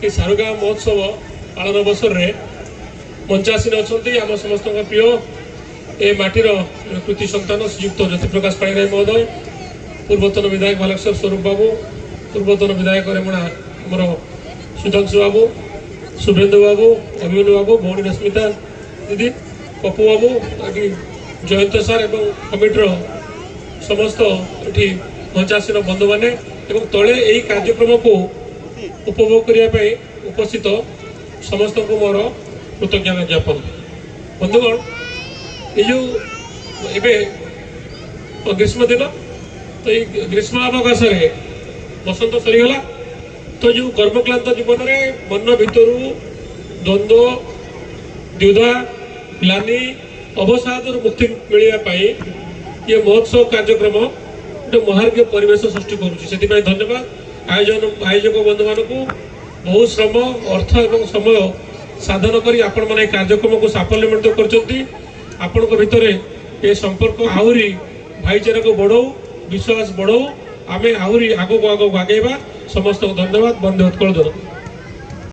ଏ ସାରୁଗାଁ ମହୋତ୍ସବ ପାଳନ ଅବସରରେ ମଞ୍ଚାସୀନ ଅଛନ୍ତି ଆମ ସମସ୍ତଙ୍କ ପ୍ରିୟ ଏ ମାଟିର କୃତି ସନ୍ତାନ ଶ୍ରୀଯୁକ୍ତ ଜ୍ୟୋତିପ୍ରକାଶ ପାଣିଗ୍ରାହୀ ମହୋଦୟ, ପୂର୍ବତନ ବିଧାୟକ ବାଲେଶ୍ୱର ସ୍ୱରୂପ ବାବୁ, ପୂର୍ବତନ ବିଧାୟକ ରେମଣା ଆମର ସୁଧାଂଶୁ ବାବୁ, ଶୁଭେନ୍ଦୁ ବାବୁ, ଅଭିମନ୍ୟୁ ବାବୁ, ଭଉଣୀ ରଶ୍ମିତା ଦିଦି, ପପୁ ବାବୁ, ଏଠି ଜୟନ୍ତ ସାର୍ ଏବଂ କମିଟିର ସମସ୍ତ ଏଠି ମଞ୍ଚାସୀନ ବନ୍ଧୁମାନେ ଏବଂ ତଳେ ଏହି କାର୍ଯ୍ୟକ୍ରମକୁ ଉପଭୋଗ କରିବା ପାଇଁ ଉପସ୍ଥିତ ସମସ୍ତଙ୍କୁ ମୋର କୃତଜ୍ଞତା ଜ୍ଞାପନ। ବନ୍ଧୁଗଣ, ଏଇ ଯେଉଁ ଏବେ ଗ୍ରୀଷ୍ମ ଦିନ, ତ ଏଇ ଗ୍ରୀଷ୍ମ ଅବକାଶରେ ବସନ୍ତ ସରିଗଲା, ତ ଯେଉଁ କର୍ମକ୍ଳାନ୍ତ ଜୀବନରେ ମନ ଭିତରୁ ଦ୍ୱନ୍ଦ୍ୱ, ଦ୍ୱିଧା, ଗ୍ଲାନି, ଅବସାଦରୁ ମୁକ୍ତି ମିଳିବା ପାଇଁ ଇଏ ମହୋତ୍ସବ କାର୍ଯ୍ୟକ୍ରମ ଗୋଟେ ମହାର୍ଘ୍ୟ ପରିବେଶ ସୃଷ୍ଟି କରୁଛି। ସେଥିପାଇଁ ଧନ୍ୟବାଦ ଆୟୋଜକ ବନ୍ଧୁମାନଙ୍କୁ। ବହୁ ଶ୍ରମ, ଅର୍ଥ ଏବଂ ସମୟ ସାଧନ କରି ଆପଣମାନେ ଏହି କାର୍ଯ୍ୟକ୍ରମକୁ ସାଫଲ୍ୟମଣ୍ଡିତ କରିଛନ୍ତି। ଆପଣଙ୍କ ଭିତରେ ଏ ସମ୍ପର୍କ ଆହୁରି ଭାଇଚାରାକୁ ବଢ଼ଉ, ବିଶ୍ୱାସ ବଢ଼ଉ, ଆମେ ଆହୁରି ଆଗକୁ ଆଗକୁ ଆଗେଇବା। ସମସ୍ତଙ୍କୁ ଧନ୍ୟବାଦ। ବନ୍ଦେ ଉତ୍କଳ ଜନନୀ।